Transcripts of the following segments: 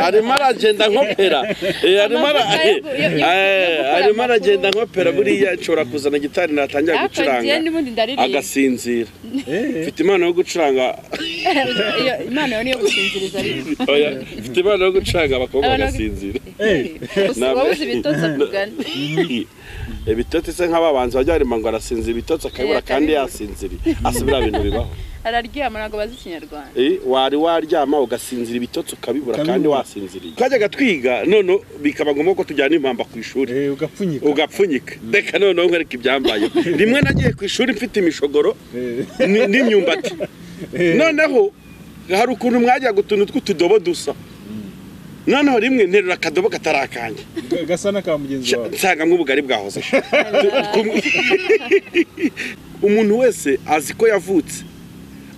Arimo aragenda nkopera. Arimo aragenda nkopera buriya nshobora kuzana gitari natangira gucuranga agasinzira. Mfite impano yo gucuranga. Impano niyo gusinziriza ariko. Oya, mfite impano yo gucuranga abakobwa bagasinzira. Wabuze ibitotsi akugana. Ibitotsi se nk'ababanzi bajya barimo ngo arasinzira ibitotsi akabura kandi yasinziriye. Asubira ibintu bibaho. Araryama ntabwo bazi ikinyarwanda. Wari waryama ugasinzira ibitotsi ukabibura kandi wasinziriye. Twajyaga twiga none bikaba ngombwa ko tujyana impamba ku ishuri. Ugapfunyika. Ugapfunyika. Reka none nkwereke ibyambaye. Rimwe nagiye ku ishuri mfite imishogoro n'imyumbati. Noneho hari ukuntu mwajyaga utuntu tw'utudobo dusa. Noneho rimwe nterura akadobo katarakange. Gasa n'aka mugenzi wawe. Nsanga nk'ubugari bwahoze. Umuntu wese azi ko yavutse.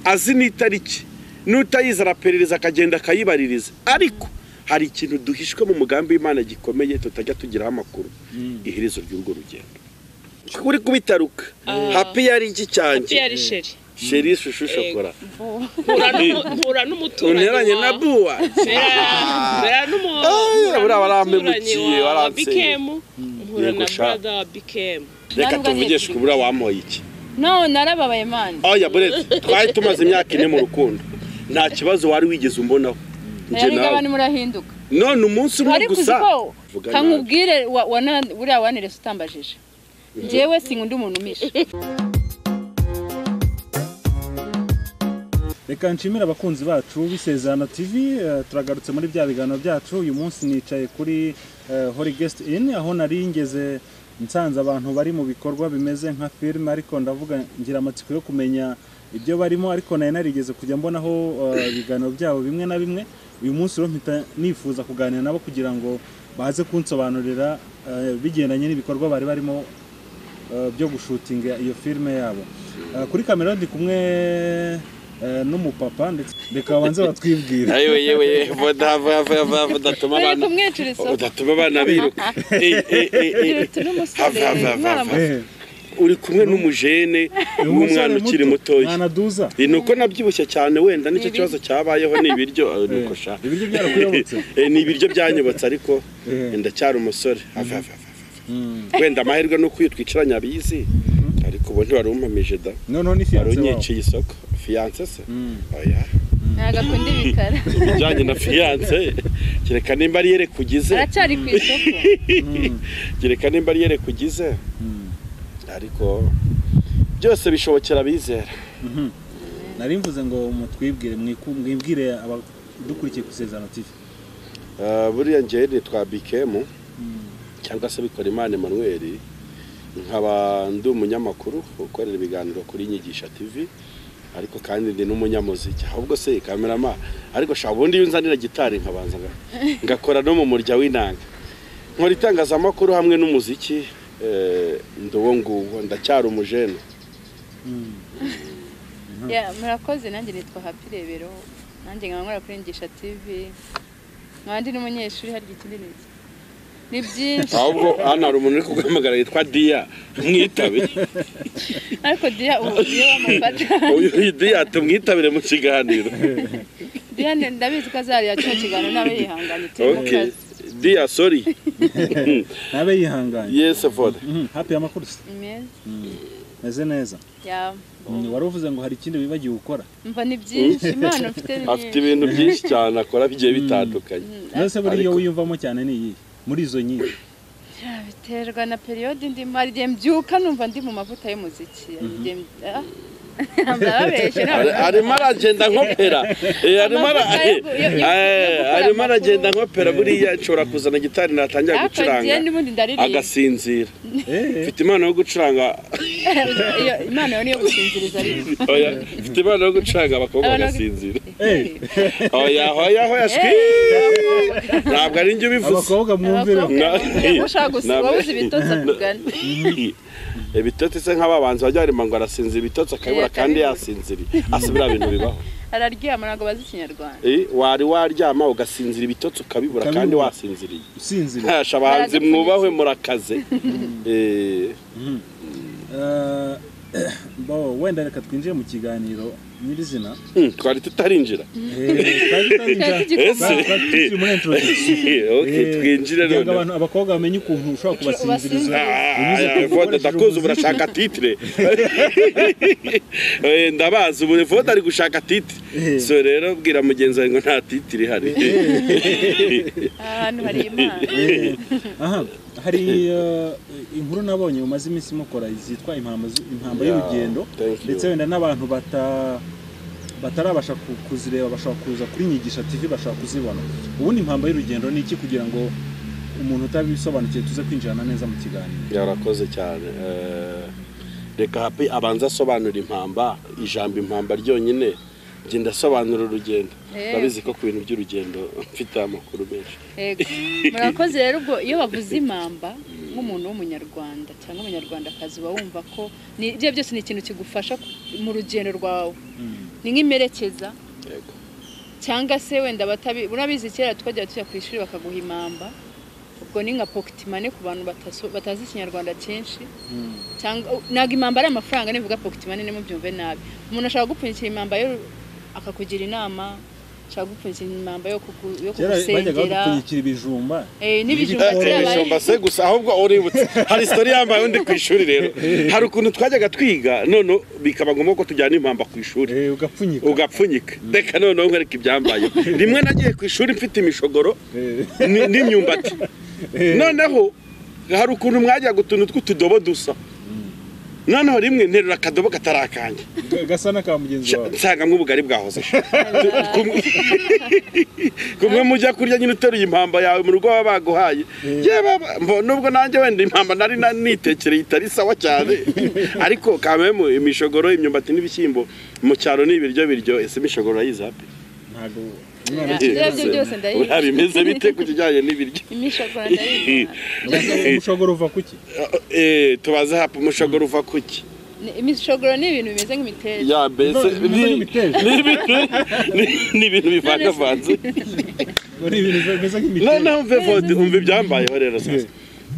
Azi n'itariki n'utayiza araperereza akagenda akayibaririza, ariko hari ikintu duhishwe mu mugambi w'Imana gikomeye tutajya tugiraho amakuru, iherezo ry'urwo rugendo. Uri kubitaruka happy yari iki cyanjye? Happy yari sheri. Sheri shushu shokora. Mpura n'umuturanyi na buwa. Mpura warampemukiye waranseye. Mpura na brother wa BKM. Reka tuvugishe kubura wamoye iki? No, narababaye man. Oya buretse twari tumaze imyaka ine mu rukundo. Nta kibazo wari wigeze umbonaho. Nje nawe abantu murahinduka. None umunsi umwe gusa. Kankubwire buriya wanerese utambajije. Njyewe sinkunda umuntu umisha. Reka nshimire abakunzi bacu b'Isezerano TV, turagarutse muri bya biganiro byacu. Uyu munsi nicaye kuri Holy Guest Inn aho nari ngeze nsanze abantu bari mu bikorwa bimeze nka filime, ariko ndavuga ngira amatsiko yo kumenya ibyo barimo, ariko nari narigeze kujya mbonaho ibiganiro byabo bimwe na bimwe. Uyu munsi rero mpita nifuza kuganira nabo kugira ngo baze kunsobanurira bigendanye n'ibikorwa bari barimo byo gushutinga iyo filime yabo. Kuri kamera ndi kumwe n'umupapa, ndetse reka banze batwibwira. Ayewe yewe voda voda voda udatuma abana biruka. Uri kumwe n'umujene w'umwana ukiri mutoya. Nuko nabyibushye cyane wenda nicyo kibazo cyabayeho, ni ibiryo nuko sha. Ibiryo byarakuyobotse. Ni ibiryo byanyobotse ariko ndacyari umusore. Wenda amahirwe nuko iyo twicaranye abizi, ariko ubu ntiwarumpamije da. Noneho ni fiance wawe. Warunyiciye isoko. Fiance se? Oya. Ntabwo akunda ibikara. Ibijyanye na fiance kereka nimba ari yere kugize. Aracyari ku isoko. Kereka nimba ari yere kugize. Ariko byose bishobokera abizera. Nari mvuze ngo mutwibwire, mwibwire abadukurikiye ku Isezerano TV. Buriya njye nitwa BKM cyangwa se Bikorimana Emmanuel, nkaba ndi umunyamakuru ukorera ibiganiro kuri Nyigisha TV, ariko kandi ndi n'umunyamuziki. Ahubwo se kamerama, ariko sha ubundi iyo nzanira gitari nkabanza ngakora no mu murya w'inanga. Nkora itangazamakuru hamwe n'umuziki. Ndowo nguwo ndacyari umujene. Murakoze, nanjye nitwa Happy Rebero, nanjye nkaba nkora kuri Nyigisha TV, nkaba ndi n'umunyeshuri. Harya ikindi ni iki? Ni byinshi. Ahubwo hano hari umuntu uri kuguhamagara yitwa Dia, mwitabe. Ariko Dia ubu iyo bamufata. Uyu Dia tumwitabire mu kiganiro. Dia ndabizi ko azarira kino kiganiro nawe yihanganye. Okay. Dia sorry. Nabe yihanganye. Yes for. Happy amakuru se? Meza. Meze neza. Ya. Wari uvuze ngo hari ikindi wibagiwe gukora? Mva ni byinshi, Imana mfite ni. Afite ibintu byinshi cyane akora bigiye bitandukanye. Nose buri yo wiyumvamo cyane ni iyi muri izo nyinshi? Biterwa na periode ndimo. Hari igihe mbyuka numva ndi mu mavuta y'umuziki. Arimo aragenda nkopera. Arimo aragenda nkopera buriya nshobora kuzana gitari natangira gucuranga agasinzira. Mfite impano yo gucuranga. Impano niyo gusinziriza ariko. Oya, mfite impano yo gucuranga abakobwa bagasinzira. Oya oya oya shwi. Ntabwo ari njye ubivuze. Abakobwa mwumvire. Ushaka gusa ibitotsi akugana. Ibitotsi se nk'ababanzi bajya barimo ngo arasinzira ibitotsi akabura kandi yasinziriye. Asubira ibintu bibaho. Araryama ntabwo bazi ikinyarwanda. Wari waryama ugasinzira ibitotsi ukabibura kandi wasinziriye. Usinziriye. Abahanzi mwubahwe murakaze. Bo wenda reka twinjire mu kiganiro nyirizina. Twari tutarinjira. Twari muri introduction. Okay, twinjire none. Abantu abakobwa bamenye ukuntu ushobora kubasinziriza. Unyuze ndakuzi urashaka titre. Ndabazi ubu Evode ari gushaka titre. So rero bwira mugenzi wawe ngo nta titre ihari. Ahantu hari Imana. Aha, hari inkuru nabonye umaze iminsi mukora zitwa impamba y'urugendo, ndetse wenda n'abantu batarabasha kuzireba bashobora kuza kuri Nyigisha TV bashobora kuzibona. Ubundi impamba y'urugendo ni iki kugira ngo umuntu utabisobanukiye tuze kwinjirana neza mu kiganiro? Yarakoze cyane. Reka Happy abanza asobanura impamba, ijambo impamba ryonyine njye ndasobanura urugendo. Babizi ko ku bintu by'urugendo mfite amakuru menshi. Yego. Murakoze rero. Ubwo iyo bavuze impamba nk'umuntu w'umunyarwanda cyangwa umunyarwandakazi uba wumva ko ibyo byose ni ikintu kigufasha mu rugendo rwawe. Ni nk'imerekeza. Yego. Cyangwa se wenda urabizi kera twajya tujya ku ishuri bakaguha impamba. Ubwo ni nka pocket money ku bantu batazi ikinyarwanda cyinshi. Cyangwa ntabwo impamba ari amafaranga, nivuga pocket money nimubyumve nabi. Umuntu ashobora gupfunyikira impamba yo akakugira inama, ashobora gupfunyikira impamba yo kugusengera. Bajyaga bagupfunyikira ibijumba. N'ibijumba kera se gusa ahubwo uributse. Hari story yambaye undi ku ishuri rero. Hari ukuntu twajyaga twiga none bikaba ngombwa ko tujyana impamba ku ishuri. Ugapfunyika. Ugapfunyika. Reka none nkwereke ibyambaye. Rimwe nagiye ku ishuri mfite imishogoro n'imyumbati. Noneho hari ukuntu mwajyaga utuntu tw'utudobo dusa. Noneho rimwe nterura akadobo katarakanjye gasa n'aka mugenzi wawe, nsanga nk'ubugari bwahoze. Kumwe mujya kurya nyine uteruye impamba yawe mu rugo baba baguhaye. Nubwo nanjye wenda impamba nari nitekereye itari sawa cyane, ariko kamemu imishogoro, imyumbati n'ibishyimbo mu cyaro ni ibiryo biryo. Ese imishogoro urayizi Happy? Ntago. Ibyo byose ndayizi. Bimeze bite ku kijyanye n'ibiryo? Imishogoro ndayizi. Umushogoro uva kuki? Tubaze Happy, umushogoro uva kuki? Imishogoro ni ibintu bimeze nk'imiteja. Ya mbese ni ibintu bivangavanze. Ni ibintu bimeze nk'imiteja. Noneho umve Evode, umve ibyambayeho rero sasa.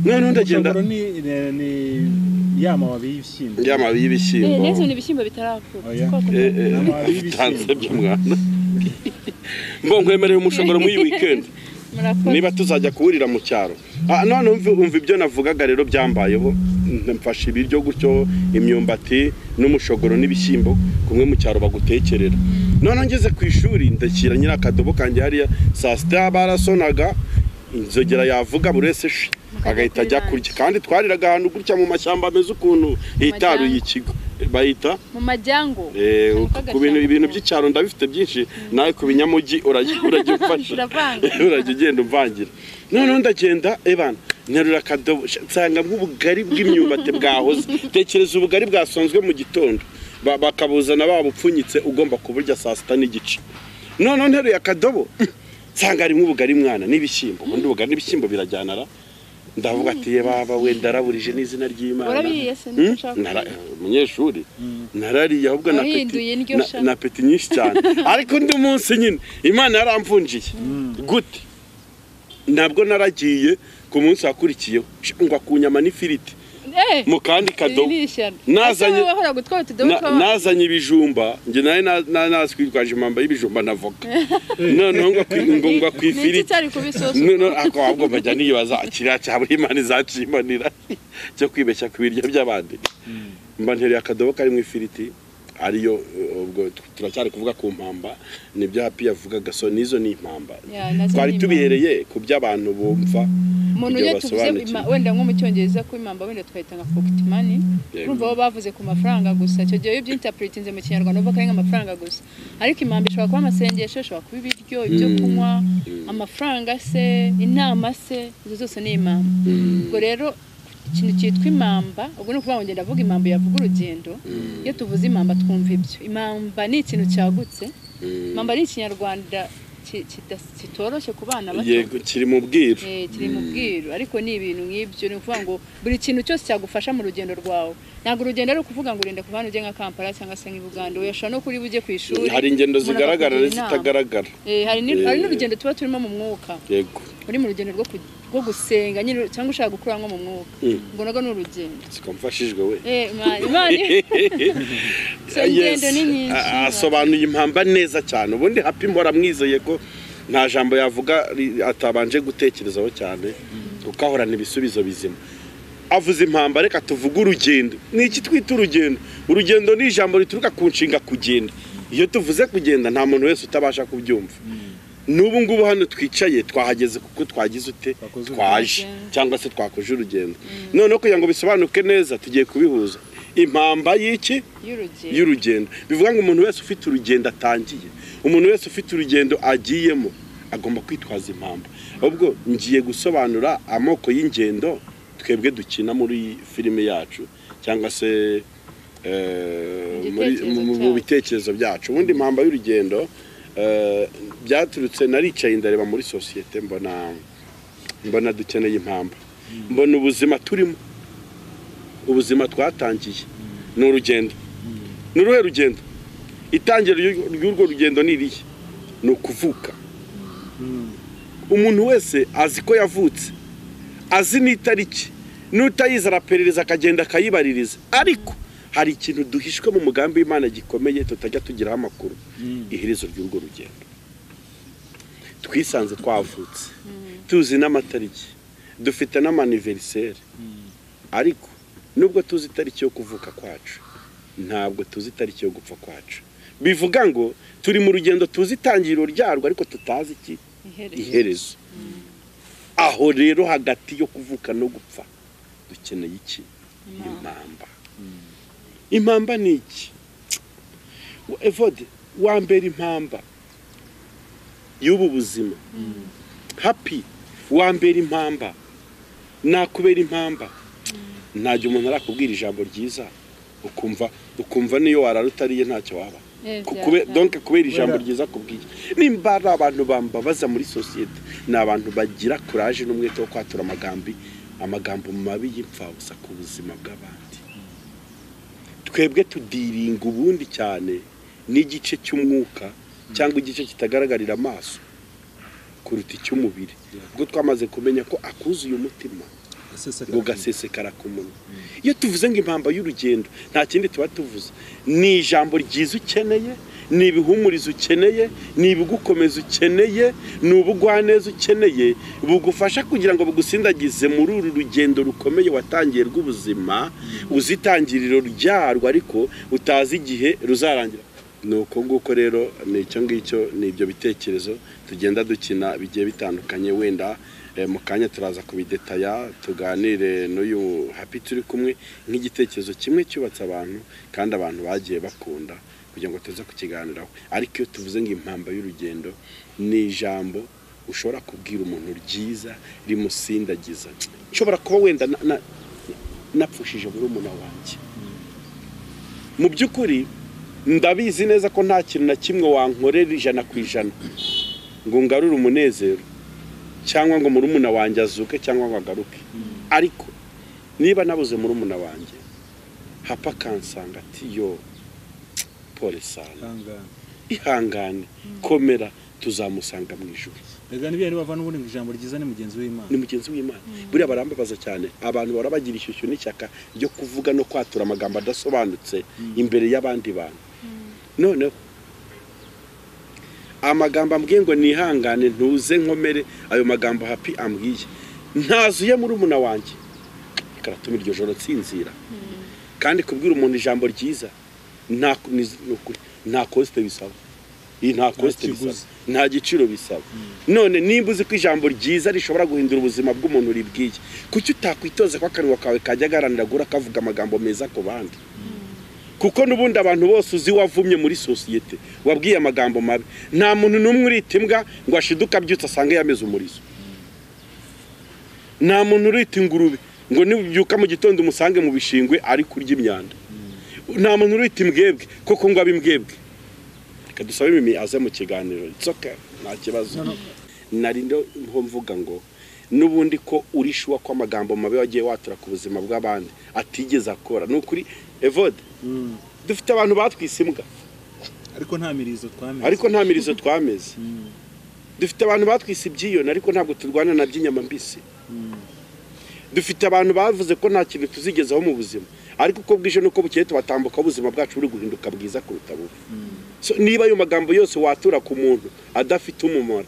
Noneho ndagenda. Umushogoro ni ya mababi y'ibishyimbo. Ya mababi y'ibishyimbo. Neza ni ibishyimbo bitarakura. Tanze mwana. Mbo nkwemereye umushogoro muri weekend. Niba tuzajya kuwurira mu cyaro. None umva ibyo navugaga rero byambayeho. Mfashe ibiryo gutyo, imyumbati n'umushogoro n'ibishyimbo kumwe mu cyaro bagutekerera. None ngeze ku ishuri ndakira nyira akadobo kanjye hariya saa sita barasonaga, inzogera yavuga buri wese agahita ajya kurya. Kandi twariraga ahantu gutya mu mashyamba ameze ukuntu hitaruye ikigo. Bayita mu majyango. Ku bintu ibintu by'icyaro ndabifite byinshi, nawe ku binyamugi urajya ufasha. Urajya ugenda umvangira. Noneho ndagenda ebana nterura akadobo nsanga nk'ubugari bw'imyumbati bwahoze. Tekereza ubugari bwasonzwe mu gitondo bakabuzana babupfunyitse ugomba kuburya saa sita n'igice. Noneho nteruye akadobo nsanga harimo ubugari mwana n'ibishyimbo. Ubundi ubugari n'ibishyimbo birajyana ra. Ndavuga ati ye baba we ndaraburije n'izina ry'Imana. Warabiye se ntushaka. Umunyeshuri narariye ahubwo na peti nyinshi cyane. Ariko undi munsi nyine Imana yaramvunjiye. Gute? Ntabwo naragiye ku munsi wakurikiyeho ngwa ku nyama n'ifiriti mu kandi kadobo. Nazanye ibijumba, njye nari naswitwaje impamba y'ibijumba na voka. Noneho ngwa ku ifiriti. Noneho ahubwo bajya nibaza kiriya cyabura Imana izacimanira cyo kwibeshya ku biryo by'abandi. Mba ntereye akadobo karimo ifiriti ariyo ubwo turacyari kuvuga ku mpamba, nibyo Happy yavugaga. So nizo ni impamba twari tubihereye ku by'abantu bumva. Umuntu iyo tuvuze wenda nko mu cyongereza ko impamba wenda twahita nka pocket money, urumva bo bavuze ku mafaranga gusa. Icyo gihe iyo byinterpretinze mu kinyarwanda uvuga ari nk'amafaranga gusa, ariko impamba ishobora kuba amasengesho, ishobora kuba ibiryo, ibyo kunywa, amafaranga se, inama se, izo zose ni impamba. Ubwo rero ikintu cyitwa impamba, ubwo ni ukuvuga ngo ngenda avuga impamba yavuga urugendo. Iyo tuvuze impamba twumva ibyo. Impamba ni ikintu cyagutse. Impamba ni ikinyarwanda kitoroshye ku bana bato. Yego, kiri mu bwiru. Kiri mu bwiru, ariko ni ibintu nk'ibyo. Ni ukuvuga ngo buri kintu cyose cyagufasha mu rugendo rwawe. Ntabwo urugendo ari ukuvuga ngo urenda kuva hano ujye nka Kampala cyangwa se nk'i Buganda. Uyashobora no kuri bujye ku ishuri. Hari ingendo zigaragara n'izitagaragara. Hari n'urugendo tuba turimo mu mwuka. Yego. uri mu rugendo rwo gusenga nyine cyangwa ushaka gukura nko mu mwuka, ngo nago ni urugendo. Siko mfashijwe we. Imana ingendo ni nyinshi. Asobanuye impamba neza cyane. Ubundi Happy mpora mwizeye ko nta jambo yavuga atabanje gutekerezaho cyane, kuko ahorana ibisubizo bizima. Avuze impamba, reka tuvuge urugendo. Ni iki twita urugendo? Urugendo ni ijambo rituruka ku nshinga kugenda. Iyo tuvuze kugenda nta muntu wese utabasha kubyumva. N'ubu ngubu hano twicaye twahageze kuko twagize ute, twaje cyangwa se twakoje urugendo. Noneho kugira ngo bisobanuke neza tugiye kubihuza. Impamba y'iki? Y'urugendo. Bivuga ngo umuntu wese ufite urugendo atangiye, umuntu wese ufite urugendo agiyemo agomba kwitwaza impamba. Ubwo ngiye gusobanura amoko y'ingendo twebwe dukina muri filime yacu cyangwa se mu bitekerezo byacu. Ubundi impamba y'urugendo byaturutse, naricaye ndareba muri sosiyete mbona dukeneye impamba, mbona ubuzima turimo, ubuzima twatangiye ni urugendo. Ni uruhe rugendo? Itangiriro ry'urwo rugendo ni irihe? Ni ukuvuka. Umuntu wese azi ko yavutse, azi n'itariki, n'utayizi araperereza akagenda akayibaririza, ariko hari ikintu duhishwe mu mugambi w'Imana gikomeye tutajya tugiraho amakuru, iherezo ry'urwo rugendo. Twisanze twavutse tuzi n'amatariki, dufite n'amaniveriseri, ariko nubwo tuzi itariki yo kuvuka kwacu, ntabwo tuzi itariki yo gupfa kwacu. Bivuga ngo turi mu rugendo tuzi itangiriro ryarwo ariko tutazi iki iherezo. Aho rero hagati yo kuvuka no gupfa dukeneye iki? Impamba. Impamba ni iki? Evode, wambera impamba y'ubu buzima. Happy, wambera impamba, nakubera impamba. Ntajya umuntu arakubwira ijambo ryiza ukumva niyo warara utariye ntacyo waba. Donc kubera ijambo ryiza kubwiye. Nimba ari abantu bambabaza muri societe, ni abantu bagira courage n'umwete wo kwatura amagambo mabi y'imfabusa ku buzima bw'abandi. Twebwe tudiringa ubundi cyane n'igice cy'umwuka cyangwa igice kitagaragarira amaso kuruta icy'umubiri, ubwo twamaze kumenya ko akuzuye umutima ngo gasesekara ku munwa. Iyo tuvuze ngo impamba y'urugendo nta kindi tuba tuvuze, ni ijambo ryiza ukeneye, ni ibihumurizo ukeneye, ni ibigukomeza ukeneye, ni ubugwaneza ukeneye, bugufasha kugira ngo bugusindagize muri uru rugendo rukomeye watangiye rw'ubuzima, uzitangiriro ryarwo ariko utazi igihe ruzarangira. Nuko nguko rero ni icyo ngicyo, ni ibyo bitekerezo tugenda dukina bigiye bitandukanye. Wenda mu kanya turaza kubidetaya tuganire n'uyu Happy turi kumwe, nk'igitekerezo kimwe cyubatse abantu kandi abantu bagiye bakunda kugira ngo tuze kukiganiraho. Ariko iyo tuvuze ngo impamba y'urugendo ni ijambo ushobora kubwira umuntu ryiza rimusindagiza. Nshobora kuba wenda napfushije murumuna wanjye, mu by'ukuri ndabizi neza ko nta kintu na kimwe wankorera 100% ngo ngarure umunezero cyangwa ngo murumuna wanjye azuke cyangwa ngo agaruke. Ariko niba nabuze murumuna wanjye, Hapa kansanga ati yo pole sana, ihangane, komera, tuzamusanga mu ijuru. Rega nibiye bava n'ubundi ngo ijambo ryiza ni mugenzi w'Imana. Ni mugenzi w'Imana. Buriya barambabaza cyane abantu barabagira ishyushyu n'icyaka ryo kuvuga no kwatura amagambo adasobanutse imbere y'abandi bantu. Noneho amagambo ambwiye ngo nihangane ntuze nkomere, ayo magambo Happy ambwiye ntazuye murumuna wanjye, karatuma iryo joro nsinzira. Kandi kubwira umuntu ijambo ryiza nta cost bisaba, nta cost bisaba, nta giciro bisaba. None nimba uzi ko ijambo ryiza rishobora guhindura ubuzima bw'umuntu ribwiye, kuki utakwitoza ko akanwa kawe kajya garanira gura kavuga amagambo meza ku bandi? Kuko n'ubundi abantu bose uzi wavumye muri sosiyete wabwiye amagambo mabi, nta muntu n'umwe urita imbwa ngo ashiduka abyutse asange yameze umurizo. Nta muntu urita ingurube ngo nibyuka mu gitondo umusange mu bishingwe ari kurya imyanda. Nta muntu urita imbwebwe koko ngo abe imbwebwe. Reka dusabe Mimi aze mu kiganiro, it's okay, nta kibazo. Nari ndo mvuga ngo n'ubundi ko urishuwa ko amagambo mabi wagiye watura ku buzima bw'abandi atigeze akora. Ni ukuri Evode, dufite abantu batwise imbwa ariko nta mirizo twameze, ariko nta mirizo twameze. Dufite abantu batwise ibyiyoni ariko ntabwo turwana na by'inyama mbisi. Dufite abantu bavuze ko nta kintu tuzigezaho mu buzima, ariko uko bwije nuko bukeye tubatambuka ubuzima bwacu buri guhinduka bwiza kuruta bubi. So, niba ayo magambo yose watura ku muntu adafite umumaro,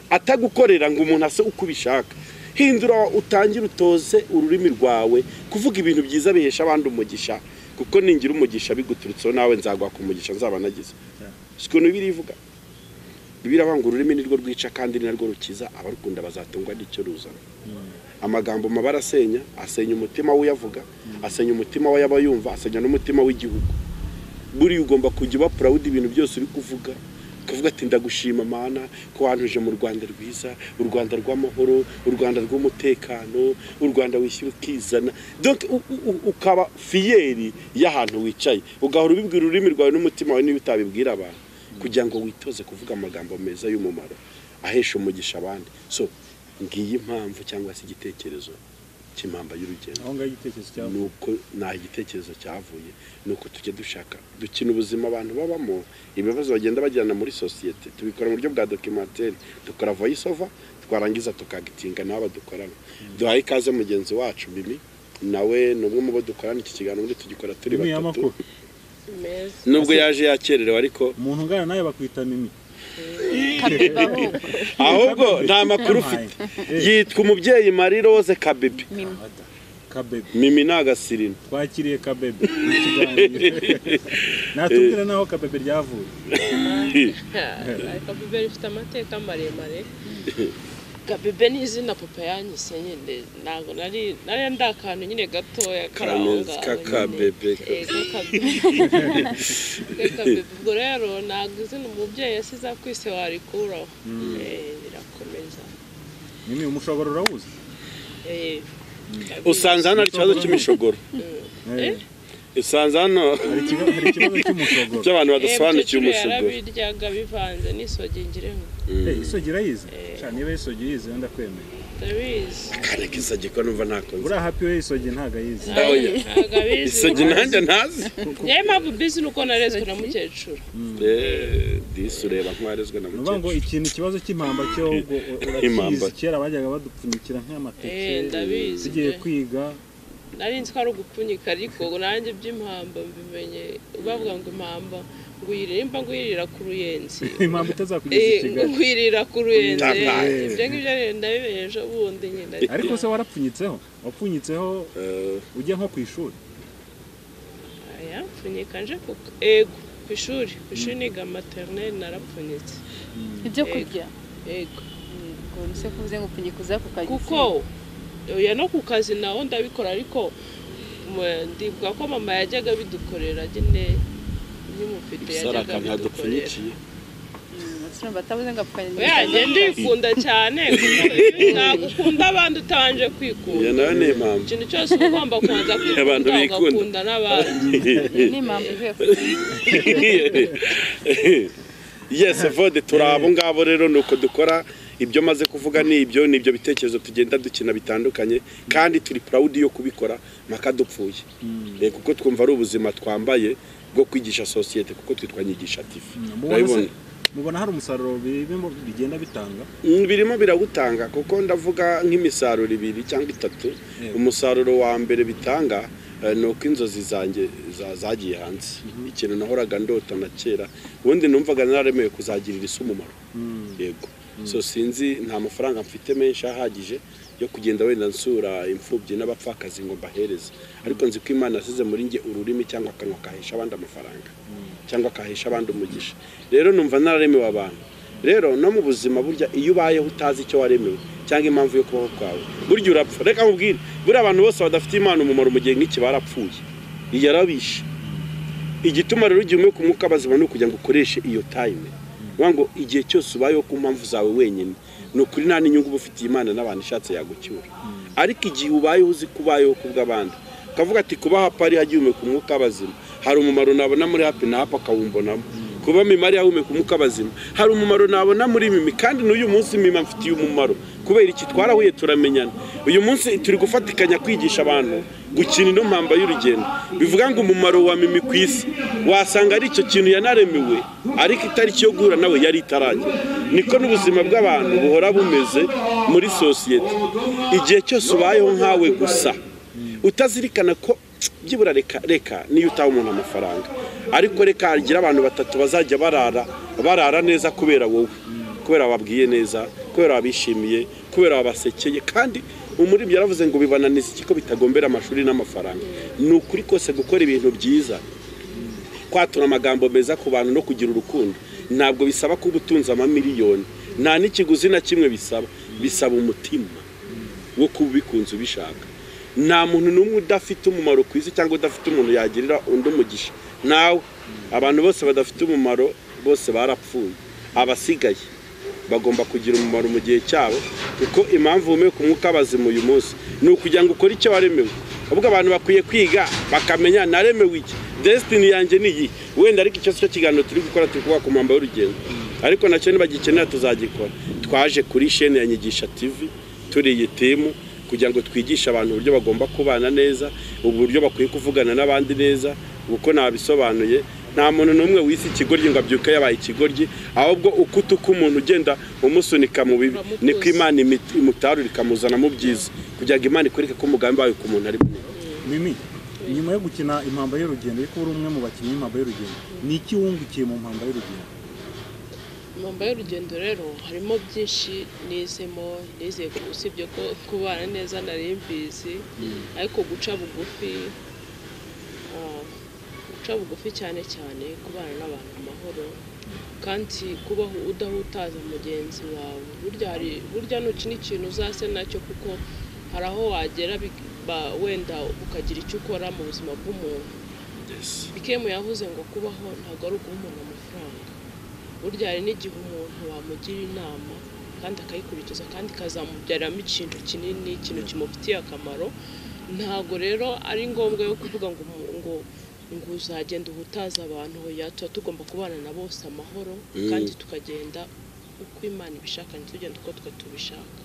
atagukorera ngo umuntu ase uko ubishaka, hindura utangire utoze ururimi rwawe kuvuga ibintu byiza bihesha abandi umugisha, kuko ningira umugisha biguturutseho nawe nzagwa ku mugisha nzaba nagize. Siko birivuga. Biravuga ngo ururimi nirwo rwica kandi ni narwo rukiza, abarukunda bazatungwa n'icyo ruzana. Amagambo mabara asenya, asenya umutima w'uyavuga, asenya umutima w'abayumva, asenya n'umutima w'igihugu. Buri ugomba kujya uba proud ibintu byose uri kuvuga, ukavuga ati ndagushima Mana ko wantuje mu Rwanda rwiza, u Rwanda rw'amahoro, u Rwanda rw'umutekano, u Rwanda wishyura ukizana. Donc ukaba fier y'ahantu wicaye, ugahora ubibwira ururimi rwawe n'umutima wawe niba utabibwira abantu, kugira ngo witoze kuvuga amagambo meza y'umumaro ahesha umugisha abandi. So ngiyi impamvu cyangwa se igitekerezo cy'impamba y'urugendo. Aho ngaho igitekerezo cyavuye nuko nta igitekerezo cyavuye, nuko tujya dushaka dukina ubuzima abantu babamo, ibibazo bagenda bagirana muri societe, tubikora mu buryo bwa documentaire, dukora voice over, twarangiza tukagitinga n'aba dukorana. Duhaye ikaze mugenzi wacu Mimi, nawe ni umwe mu bo dukorana iki kiganiro, muri tugikora turi batatu. Nubwo yaje yakererewe ariko umuntu ungana nawe bakwita Mimi. Ahubwo nta makuru ufite. Yitwa umubyeyi Marie Rose Kabebe. Kabebe. Mimi nagasirino. Twakiriye Kabebe. Natubwira naho Kabebe ryavuye. Kabebe rifite amateka maremare. Kabebe ni izina papa yanyise nyine, ntago nari ndakantu nyine gatoya karanga Kabebe. Kabebe ubwo rero ntago izina umubyeyi yasize akwise warikuraho. Birakomeza. Mimi umushogoro urawuzi? Usanze hano ari ikibazo cy'imishogoro. Usanze hano hari ikibazo cy'umushogoro cy'abantu badasobanukiwe umushogoro. Yarabiryaga bivanze n'isogi ngirengo. Isogi irayizi? Sha niba isogi yize ndakwemeye. Ndabizi. Akana k'isogi ko numva ntakunze. Uri happy we isogi ntago ayizi. Ntago abizi. Isogi nanjye ntazi. Yewe mpamvu bizi nuko narezwe na mukecuru. Disi ureba nk'uwarezwe na mukecuru. Nuvuga ngo ikintu ikibazo cy'impamba cyo urakizi, kera bajyaga badupfunyikira nk'amateke. Ndabizi. Tugiye kwiga. Nari nzi ko ari ugupfunyika ariko nanjye by'impamba mbimenye bavuga ngo impamba nguyirira nguyirira ku ruyenzi. Impamba itazakugeza i Kigali. Nguyirira ku ruyenzi. Ibyo ngibyo ndabimenye ejo bundi nyine. Ariko se warapfunyitseho? Wapfunyitseho ujya nko ku ishuri? Aya pfunyika nje ku ego ku ishuri. Ku ishuri niga maternelle narapfunyitse. Ibyo kurya? Ego. Ngo se kuvuze ngo upfunyika uza ku kazi. Kuko oya no ku kazi naho ndabikora ariko ndibuka ko mama yajyaga bidukorera nyine nkimufite yajyaga bidukorera. Oya njye ndikunda cyane, ntabwo ukunda abandi utabanje kwikunda. Iyo nayo ni impamvu. Ikintu cyose uba ugomba kubanza kwikunda ugakunda n'abandi. Ni impamvu ivuye. Yes, Vode turi abo ngabo rero nuko dukora ibyo maze kuvuga ni ibyo nibyo bitekerezo tugenda dukina bitandukanye kandi turi proud yo kubikora maka dupfuye. Kuko twumva ari ubuzima twambaye bwo kwigisha societe kuko twitwa Nyigisha TV. Mubona hari umusaruro bigenda bitanga? Birimo biragutanga kuko ndavuga nk'imisaruro ibiri cyangwa itatu. Umusaruro wa mbere bitanga nuko inzozi zanjye zagiye hanze. Ikintu nahoraga ndota na kera ubundi numvaga naremeye kuzagirira isi umumaro. Yego. So sinzi nta mafaranga mfite menshi ahagije yo kugenda wenda nsura imfubyi n'abapfakazi ngo mbahereze, ariko nzi ko Imana yasize muri nge ururimi cyangwa akanwa kahesha abandi amafaranga cyangwa kahesha abandi umugisha. Rero numva nararemewe abantu. Rero no mu buzima burya iyo ubayeho utazi icyo waremewe cyangwa impamvu yo kubaho kwawe burya urapfa. Reka nkubwire, buriya abantu bose badafite Imana umumaro mu gihe nk'iki barapfuye, yarabishe. Igituma rero ugiye umwe kumwuka bazima ni ukugira ngo ukoreshe iyo time. Ngo igihe cyose ubayeho ku mpamvu zawe wenyine ni ukuri nta n'inyungu uba ufitiye Imana n'abantu ishatse yagucyura. Ariko igihe ubayeho uzi ko ubayeho ku bw'abandi, ukavuga ati kuba hapa ari hagihumeka umwuka bazima hari umumaro nabona muri hapi na hapa akawumbonamo, kuba mimi ari hahumeka umwuka bazima hari umumaro nabona muri mimi, kandi n'uyu munsi mimi mfitiye umumaro kubera iki twarahuye turamenyana. Uyu munsi turi gufatikanya kwigisha abantu Gukina ino mpamba y'urugendo bivuga ngo umumaro wa Mimi ku isi wasanga ari icyo kintu yanaremewe, ariko itariki yo guhura nawe yari itaragera. Niko n'ubuzima bw'abantu buhora bumeze muri sosiyete. Igihe cyose ubayeho nkawe gusa utazirikana ko byibura reka niyo utaha umuntu amafaranga, ariko reka hagira abantu batatu bazajya barara neza kubera wowe, kubera wababwiye neza, kubera wabishimiye, kubera wabasekeye. Kandi umuribyi yaravuze ngo bibananiza iki ko bitagombera amashuri n'amafaranga. Ni ukuri kose gukora ibintu byiza, kwatura amagambo meza ku bantu no kugira urukundo, ntabwo bisaba kuba utunze amamiliyoni, nta n'ikiguzi na kimwe bisaba. Bisaba umutima wo kuba ubikunze ubishaka. Nta muntu n'umwe udafite umumaro ku isi cyangwa udafite umuntu yagirira undi umugisha. Nawe abantu bose badafite umumaro bose barapfuye, abasigaye bagomba kugira umumaro mu gihe cyabo, kuko impamvu uhumeka umwuka w'abazima uyu munsi ni ukugira ngo ukore icyo waremewe. Ahubwo abantu bakwiye kwiga bakamenya naremewe iki, destiny yanjye ni iyi. Wenda ariko icyo cyo kiganiro turi gukora turi kuvuga ku mpamba y'urugendo, ariko nacyo nibagikenera tuzagikora. Twaje kuri chaîne ya Nyigisha TV turi iyi timu kugira ngo twigishe abantu uburyo bagomba kubana neza, uburyo bakwiye kuvugana n'abandi neza, kuko nabisobanuye. Nta muntu n'umwe wisi ikigoryi ngo abyuke yabaye ikigoryi, ahubwo uko utuka umuntu ugenda umusunika mu bibi niko Imana imutarura ikamuzana mu byiza, kugira ngo Imana ikwereke ko umugambi wayo ku muntu ari munini. Mimi, nyuma yo gukina impamba y'urugendo, ariko uri umwe mu bakinnyi b'impamba y'urugendo, ni iki wungukiye mu mpamba y'urugendo? Impamba y'urugendo rero harimo byinshi nizemo, nizeye usibye ko kubana neza nari mbizi, ariko guca bugufi, guca bugufi cyane cyane kubana n'abantu amahoro, kandi kubaho udahutaza mugenzi wawe. Burya nukina ikintu uzase nacyo, kuko hari aho wagera wenda ukagira icyo ukora mu buzima bw'umuntu. Bikemu yavuze ngo kubaho ntabwo ari uguha umuntu amafaranga, burya hari n'igihe umuntu wamugira inama kandi akayikurikiza kandi ikazamubyaramo ikintu kinini, ikintu kimufitiye akamaro. Ntabwo rero ari ngombwa yo kuvuga ngo ngo uzagenda uhutaza abantu, oya, tuba tugomba kubana na bose amahoro kandi tukagenda uko Imana ibishaka, ntitugende uko twe tubishaka.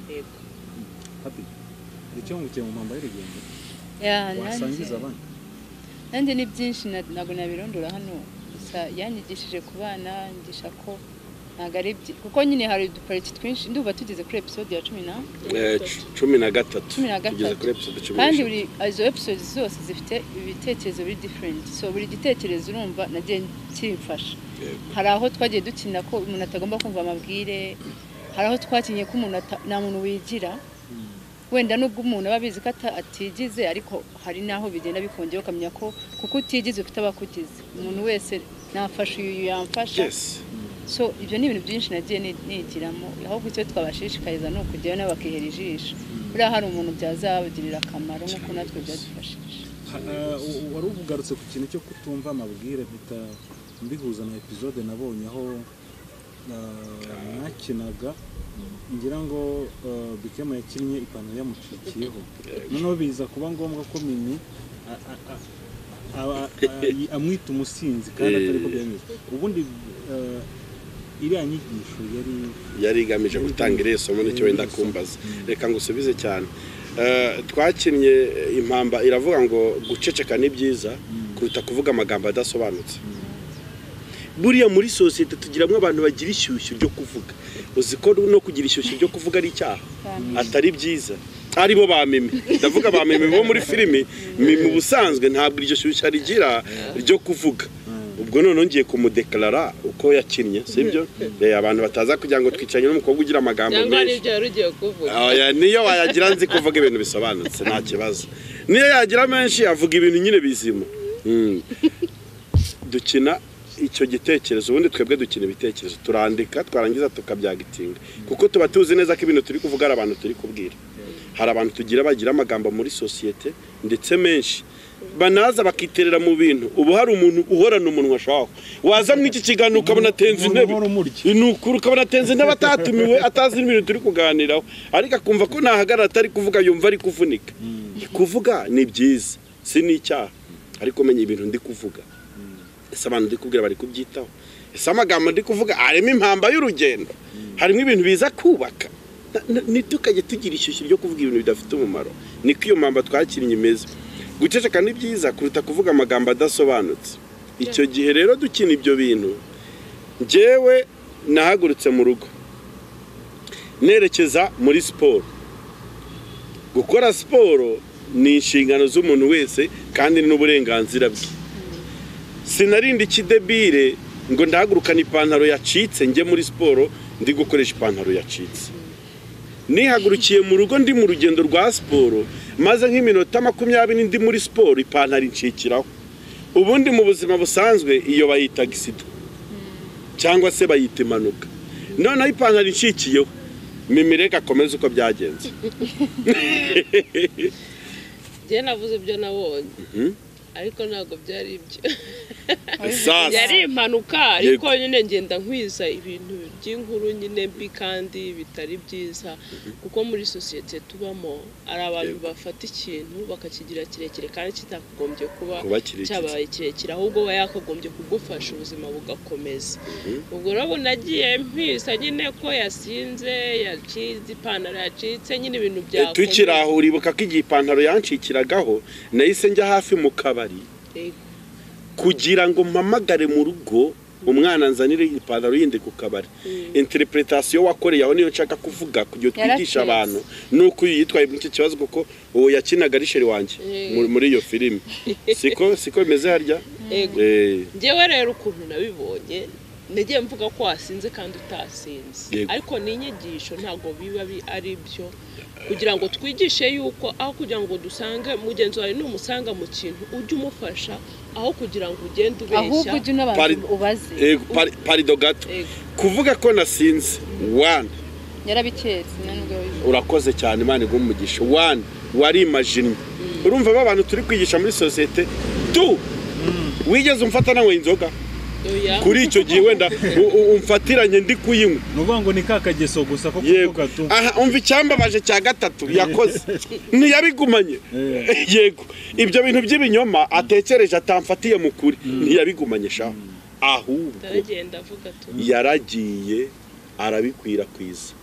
Yego. Happy, hari icyo wungukiye mu mpamba y'urugendo wasangiza abandi? Nanjye ni byinshi ntabwo nabirondora hano, gusa yanyigishije kubana, nyigisha ko ntabwo ari kuko nyine hari udupariti twinshi. Ndumva tugeze kuri episode ya 13, tugeze kuri episode 10, kandi buri izo episode zose zifite ibitekerezo biri different, so buri gitekerezo urumva nagiye kimfasha. Hari aho twagiye dukina ko umuntu atagomba kumva amabwire, hari aho twakinye ko umuntu nta muntu wigira, wenda nubwo umuntu aba abizi ko atigize, ariko hari naho bigenda bikongera ukamenya ko kuko utigize ufite abakugize. Umuntu wese nafasha uyu yamfasha. So ibyo ni ibintu byinshi nagiye nigiramo. Ahubwo icyo twabashishikariza ni ukujyayo nabo bakihera ijisho, buriya hari umuntu byazabagirira akamaro nk'uko natwe byadufashije. Wari ugarutse ku kintu cyo kutumva amabwire, mpita mbihuza na episode nabonye aho mwakinaga, ngira ngo Bikemu yakinnye ipantaro yamucikiyeho, noneho biza kuba ngombwa ko Mimi amwita umusinzi kandi atari ko byemeza. Ubundi iriya nyigisho yari igamije gutanga iriya somo, nicyo wenda kumbaza. Reka ngusubize cyane. Twakinnye impamba iravuga ngo guceceka ni byiza kuruta kuvuga amagambo adasobanutse. Buriya muri sosiyete tugiramo abantu bagira ishyushyu ryo kuvuga. Uzi ko no kugira ishyushyu ryo kuvuga ari icyaha, atari byiza. Aribo ba Mimi, ndavuga ba Mimi bo muri filimi. Mimi ubusanzwe ntabwo iryo shyushyu rigira ryo kuvuga. Ubwo none ngiye kumudeklara uko yakinnye, sibyo? Abantu bataza kugira ngo twicanye n'umukobwa ugira amagambo menshi. Cyangwa nibyo yari ugiye kuvuga. Oya, niyo wayagira nzi kuvuga ibintu bisobanutse nta kibazo. Niyo yagira menshi avuga ibintu nyine bizima. Dukina icyo gitekerezo, ubundi twebwe dukina ibitekerezo, turandika twarangiza tukabyagitinga, kuko tuba tuzi neza ko ibintu turi kuvuga ari abantu turi kubwira. Hari abantu tugira bagira amagambo muri sosiyete ndetse menshi, banaza bakiterera mu bintu. Ubu hari umuntu uhorana umunwa shaho, waza mu iki kiganiro ukabona atenze intebe, inukuru ukabona atenze intebe atatumiwe, atazi ibintu turi kuganiraho, ariko akumva ko nahagarara atari kuvuga yumva ari kuvunika. Kuvuga ni byiza, si n'icyaha, ariko menya ibintu ndi kuvuga. Ese abantu ndi kubwira bari kubyitaho? Ese amagambo ndi kuvuga harimo impamba y'urugendo, harimo ibintu biza kubaka? Ntitukajye tugira ishyushyu ryo kuvuga ibintu bidafite umumaro. Niko iyo mpamba twakinnye imeze. Guceceka ni byiza kuruta kuvuga amagambo adasobanutse. Icyo gihe rero dukina ibyo bintu, njyewe nahagurutse mu rugo nerekeza muri siporo. Gukora siporo ni inshingano z'umuntu wese kandi ni n'uburenganzira bwe. Sinarinda ikidebire ngo ndahagurukana ipantaro yacitse njye muri siporo ndi gukoresha ipantaro yacitse. Nihagurukiye mu rugo ndi mu rugendo rwa siporo, maze nk'iminota 20 ndi muri siporo ipantaro incikiraho. Ubundi mu buzima busanzwe iyo bayita agisida cyangwa se bayita impanuka. Noneho ipantaro incikiyeho, mimireka akomeze uko byagenze. Njye navuze ibyo nabonye, ariko ntabwo byari ibyo. Sasa Yari impanuka, ariko nyine ngenda nkwiza ibintu by'inkuru nyine mbi kandi bitari byiza, kuko muri sosiyete tubamo ari abantu bafata ikintu bakakigira kirekire kandi kitakagombye kuba Kuba kirekire. cyabaye kirekire, ahubwo aba yakagombye kugufasha ubuzima bugakomeza. Ubwo rero nagiye mpisa nyine ko yasinze, yacize ipantaro yacitse, nyine ibintu byakomeye. Tukiri aho uribuka ko igihe ipantaro yancikiragaho nahise njya hafi mu kabari Yego. kugira ngo mpamagare mu rugo umwana nzanire ipantaro yindi ku kabari. Interpretation wakoreye aho niyo nshaka kuvuga kugira twigisha Yaratetse. abantu nuko uyu yitwaye muri icyo kibazo, kuko uwo yakinaga ari sheri wanjye muri iyo filime. Siko bimeze harya. Yego. Njyewe rero ukuntu nabibonye, nagiye mvuga ko wasinze kandi utasinze, Yego. ariko ni inyigisho, ntabwo biba ari byo kugira ngo twigishe yuko aho kugira ngo dusange mugenzi wawe numusanga mu kintu ujye umufasha, aho kugira ngo ugende ubeshya. Ahubwo ujye unabanza ubaze. Parido gato. Yego. Kuvuga ko nasinze one Yarabiketse nubwo yabivuze. Urakoze cyane, Imana iguhe umugisha. One, warimajinnye. Urumva ba bantu turi kwigisha muri sosiyete tu wigeze umfata nanyweye inzoga Oya. kuri icyo gihe wenda umfatiranye ndi kuyinywa. Ni ukuvuga ngo ni ka kageso gusa ko Yego. kuvuga tu. Aha umva icyambabaje cya gatatu yakoze ntiyabigumanye. Yego, ibyo bintu by'ibinyoma atekereje atamfatiye mu kuri ntiyabigumanye sha, ahubwo Ndaragenda avuga tu. yaragiye arabikwirakwiza.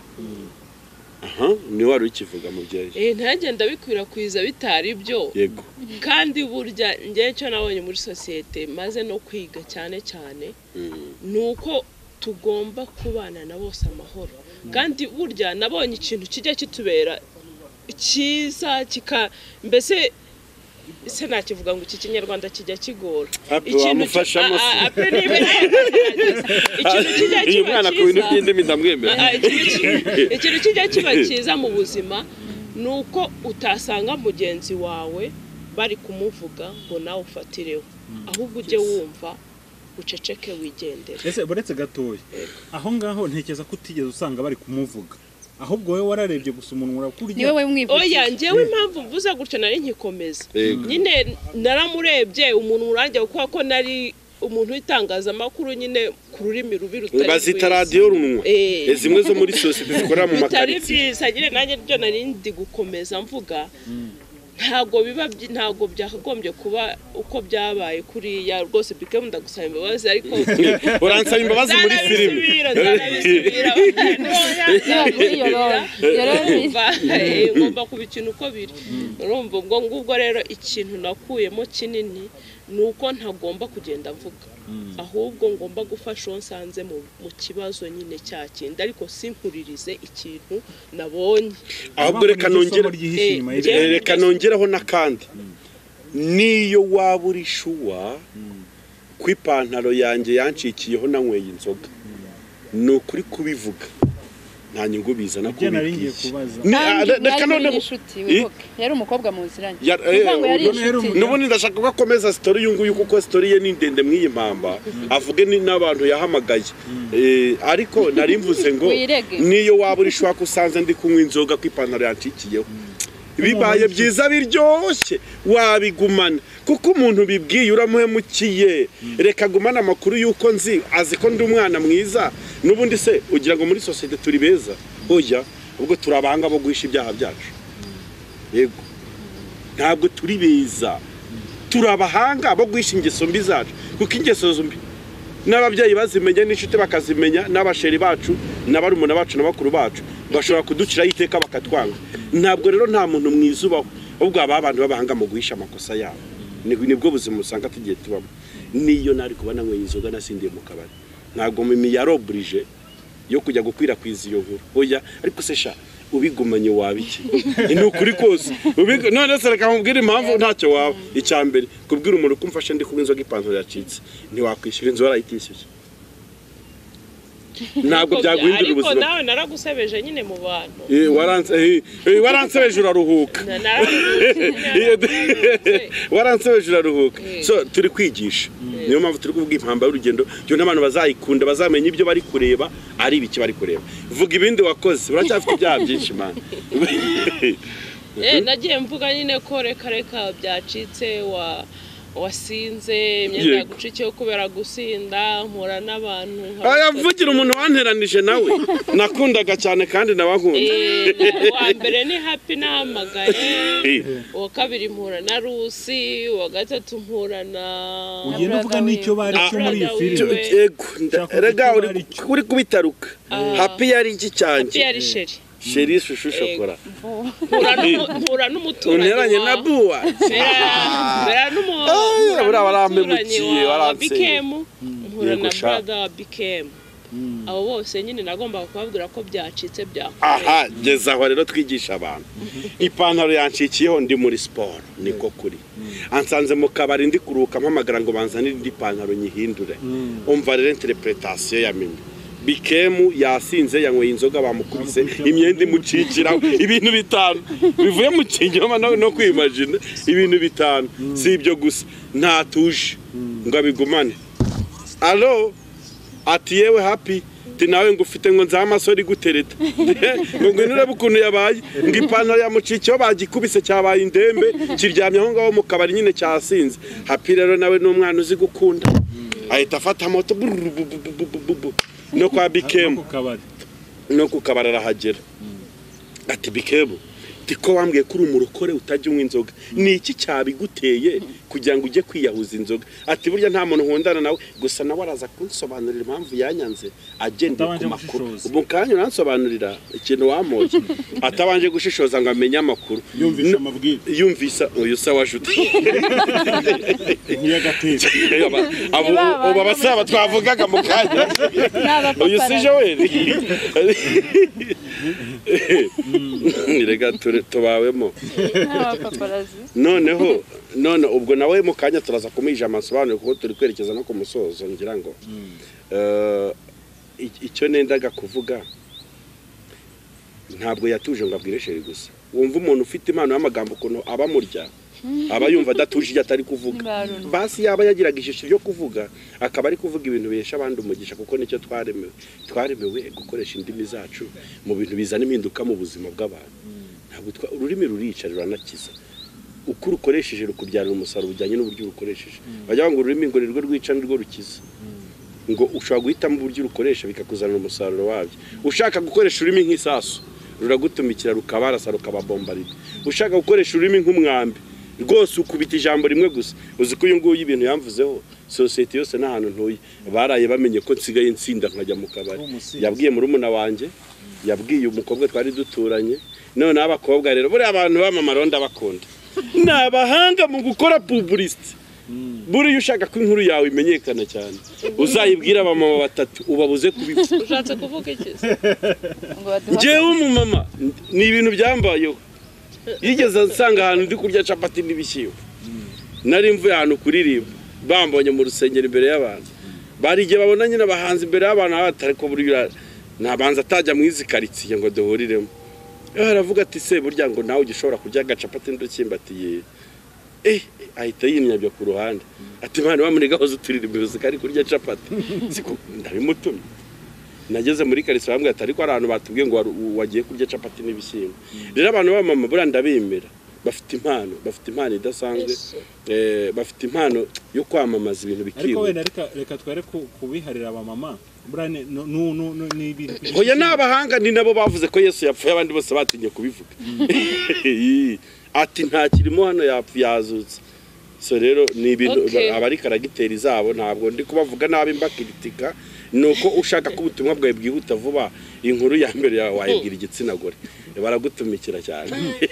Aha ni wari ukivuga mubyeyi. Ntagenda abikwirakwiza bitari byo. Yego. Kandi burya njye icyo nabonye muri sosiyete maze no kwiga cyane cyane ni uko tugomba kubana na bose amahoro. Kandi burya nabonye ikintu kijya kitubera cyiza kika mbese se nakivuga ngo iki kinyarwanda kijya kigora. Happy Ikintu wamufashamo se. Ikintu kijya Uyu kiba mwana ku bintu cyiza. by'indimi ndamwemera. Ikintu kijya kiba cyiza mu buzima ni uko utasanga mugenzi wawe bari kumuvuga ngo nawe ufatireho, ahubwo ujye wumva uceceke wigendere. Ese buretse gatoya aho ngaho ntekereza ko utigeze usanga bari kumuvuga, ahubwo wowe wararebye gusa umuntu urakurya. Niwe we mwivugiye. Oya, njyewe impamvu mvuze gutyo nari nkikomeza. Yego. Nyine naramurebye umuntu urangira kuko ko nari umuntu w'itangazamakuru nyine ku rurimi rubi rutari Bazita rwiza. radiyo runwa. Zimwe zo muri sosiyete zikorera mu Bitari makaritsiye. byiza nyine nanjye ryo nari ndi gukomeza mvuga ntabwo biba ntabwo byakagombye kuba uko byabaye kuriya rwose. Bikemu ndagusaba imbabazi ariko Uransaba imbabazi muri filime. Nzanabisubira. Iyo role. Ngomba kuba ikintu uko biri. Urumva ubwo ngubwo rero ikintu nakuyemo kinini ni uko ntagomba kugenda mvuga, ahubwo ngomba gufasha uwo nsanze mu kibazo nyine cya kindi, ariko sinkuririze ikintu nabonye. Ahubwo reka nongere ryihishe inyuma y'ibyo. Reka nongeraho n'akandi. Niyo waba uri shuwa ku ipantaro yanjye yancikiyeho nanyweye inzoga, ni ukuri kubivuga nta nyungu bizana. Ibyo nari ngiye Kubibwiye. kubaza. Kandi Reka mwari muri noneho inshuti, wibuke yari umukobwa muziranye. Ya- Uvuga ngo yari inshuti. N'ubundi ndashaka ko akomeza sitori uyu nguyu, kuko sitori ye ni ndende mw'iyi mpamba, avuge ni n'abantu yahamagaye. Ariko nari mvuze ngo Wirege. niyo waba uri shuwa ko usanze ndi kunywa inzoga ku ipantaro yancikiyeho, bibaye byiza biryoshye wabigumana, kuko umuntu bibwiye uramuhemukiye. Reka agumane amakuru y'uko nzi azi ko ndi umwana mwiza. N'ubundi se ugira ngo muri sosiyete turi beza? Oya, ubwo turi abahanga bo guhisha ibyaha byacu. Yego, ntabwo turi beza, turi abahanga bo guhisha ingeso mbi zacu, kuko ingeso mbi N'ababyeyi bazimenye n'inshuti bakazimenya n'abasheri bacu n'abarumuna bacu n'abakuru bacu bashobora kuduciraho iteka bakatwanga. Ntabwo rero nta muntu mwiza ubaho, ahubwo haba abantu b'abahanga mu guhisha amakosa yabo. Nibwo buzima usanga tugiye tubamo. Niyo nari kuba nanyweye inzoga nasindiye mu kabari, ntabwo mimi yaroburije yo kujya gukwirakwiza iyo nkuru. Oya, ariko se sha ubigumanye waba iki? Ni ukuri kose. None se reka nkubwire impamvu ntacyo waba. Icya mbere, kubwira umuntu ko umfashe ndi kunywa inzoga ipantaro yacitse, ntiwakwishyura inzu warayitishyuye. Ntabwo byaguhindura Ariko ubuzima. nawe naragusebeje nyine mu bantu. Waransebeje uraruhuka. Waransebeje uraruhuka. So turi kwigisha. Niyo mpamvu turi kuvuga impamba y'urugendo, cyo n'abantu bazayikunda bazamenya ibyo bari kureba ari ibiki bari kureba. Vuga ibindi wakoze, uracyafite ibyaha byinshi man. Nagiye mvuga nyine ko reka reka byacitse wasinze imyenda yagucikiyeho kubera gusinda, mpura n'abantu. Aya mvugira umuntu wanteranije nawe nakundaga cyane kandi nabankunda. Uwa mbere ni Happy nahamagaye, uwa kabiri mpura na Rusi, uwa gatatu mpura na ugenda uvuga n'icyo bari cyo muri iyi filime. Rega uri kubitaruka. Happy yari iki cyanjye? Happy yari Sheri. Sheri shushu shokora. Mpura n'umuturanyi unteranye na Buwa. Mpura n'umuturanyi wa BKM, mpura na brother wa BKM. Abo bose nyine nagombaga kubabwira ko byacitse byakomeye. Aha, geza aho rero twigisha abantu. Ipantaro yancikiyeho ndi muri siporo, niko kuri. Ansanze mu kabari ndi kuruka mpamagara ngo banzanire indi pantaro nyihindure. Umva rero interpretation ya mimi. Bikemu yasinze yanyweye inzoga bamukubise imyenda imucikira ibintu bitanu bivuye mu kinyoma no kwimagine ibintu bitanu. Si ibyo gusa, ntatuje ngo abigumane. Allo, ati yewe Happy, ti nawe ngo ufite ngo nzamasori gutereta ngo ngwino urebe ukuntu yabaye, ngo ipantaro yamucikiyeho bagikubise cyabaye indembe kiryamye aho ngaho mu kabari nyine cyasinze. Happy rero nawe ni umwana uzi gukunda, ahita afata moto no kwa BKM no ku kabari arahagera. Ati BKM, tiko wambwiye ko uri umurokore utajya unywa inzoga, ni iki cyabiguteye kugira ngo ujye kwiyahuza inzoga? Ati burya nta muntu nkundana nawe, gusa nawe araza kunsobanurira impamvu yanyanze agendeye ku makuru. Mu kanya uransobanurira ikintu wamoye atabanje gushishoza ngo amenye amakuru. Yumvise amabwire, yumvise uyu se wajute ntiyagateze. Abo basaba twavugaga mu kanya, uyu si Joel. Rega tubawemo. Noneho none ubwo nawe mu kanya turaza kumija amasobanuro kuko turi kwerekeza no ku musozo. Ngira ngo icyo nendaga kuvuga, ntabwo yatuje ngo abwire Sheri gusa. Wumva umuntu ufite impano y'amagambo ukuntu aba murya, aba yumva adatuje ibyo atari kuvuga. Basi yaba yagiraga ishusho ryo kuvuga, akaba ari kuvuga ibintu bihesha abandi umugisha, kuko nicyo twaremewe. Twaremewe gukoresha indimi zacu mu bintu bizana impinduka mu buzima bw'abantu. Ntabwo ururimi rurica ruranakiza. Uko urukoresheje rukubyarira umusaruro ujyanye n'uburyo urukoresheje. Bajya ngo ururimi ngo nirwo rwica nirwo rukiza. Ngo ushobora guhitamo uburyo urukoresha bikakuzanira umusaruro wabyo. Ushaka gukoresha ururimi nk'isasu ruragutumikira rukabarasa rukababombarira. Ushaka gukoresha ururimi nk'umwambi rwose ukubita ijambo rimwe gusa. Uzi ko uyu nguyu ibintu yamvuzeho sosiyete yose n'ahantu ntuye baraye bamenye ko nsigaye nsinda nkajya mu kabari. Yabwiye murumuna wanjye, yabwiye umukobwa twari duturanye. None abakobwa rero buriya abantu b'amamaro ndabakunda, ni abahanga mu gukora publicity. Buriya ushaka ko inkuru yawe imenyekana cyane uzayibwira abamama batatu ubabuze kubivuga. Ushatse kuvuga iki? Njyewe umumama ni ibintu byambayeho. Yigeze nsanga ahantu ndi kurya capati n'ibishyimbo, nari mvuye ahantu kuririmba, bambonye mu rusengero imbere y'abantu. Bari igihe babona nyine abahanzi imbere y'abantu batari ko buriya nabanza atajya mu izi karitsiye ngo duhuriremo. Aravuga ati se burya ngo nawe ugishobora kurya agacapati n'uducyimba? Ati ye. Ahita yimyabya ku ruhande. Ati mwana wa gahoze uturirimba kari kurya capati. Siko ndabimutumye. Nageze muri karitsiye bambwira ati ariko hari ahantu batubwiye ngo wagiye kurya capati n'ibishyimbo. Rero abantu b'abamama buriya ndabemera, bafite impano, bafite impano idasanzwe, bafite impano yo kwamamaza ibintu bikihuta. Ariko wenda reka twere kubiharira abamama. Oya ni abahanga, ni nabo bavuze ko Yesu yapfuye abandi bose batinye kubivuga. Ati nta kirimo hano yapfuye yazutse. So rero ni ibintu Okay. abari karagiteri zabo, ntabwo ndi kubavuga nabi mbakiritika, ni uko ushaka ko ubutumwa bwawe bwihuta vuba, inkuru ya mbere yawe wayibwira igitsina gore, baragutumikira cyane.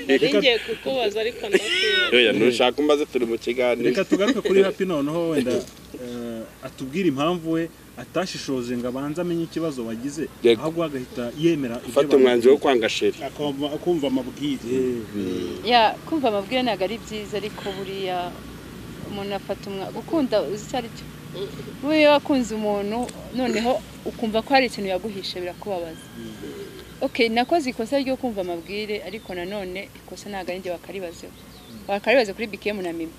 Nari ngiye kukubaza ariko ndakwibaza. Oya, ntushaka umbaze, turi mu kiganiro. Reka tugaruke kuri Happy noneho, wenda atubwire impamvu we atashishoje ngo abanze amenye ikibazo wagize, Yego. ahubwo agahita yemera ibyo Ufata umwanzuro wo kwanga sheri. Akumva amabwire. Ya, kumva amabwire ntabwo ari byiza, ariko buriya umuntu afata gukunda uzi icyo ari cyo. Buriya iyo wakunze umuntu noneho ukumva ko hari ikintu yaguhishe, birakubabaza. Okay, nakoze ikosa ryo kumva amabwire, ariko nanone ikosa ntabwo ari njye wakaribazeho, wakaribaze kuri BKM na Mimi,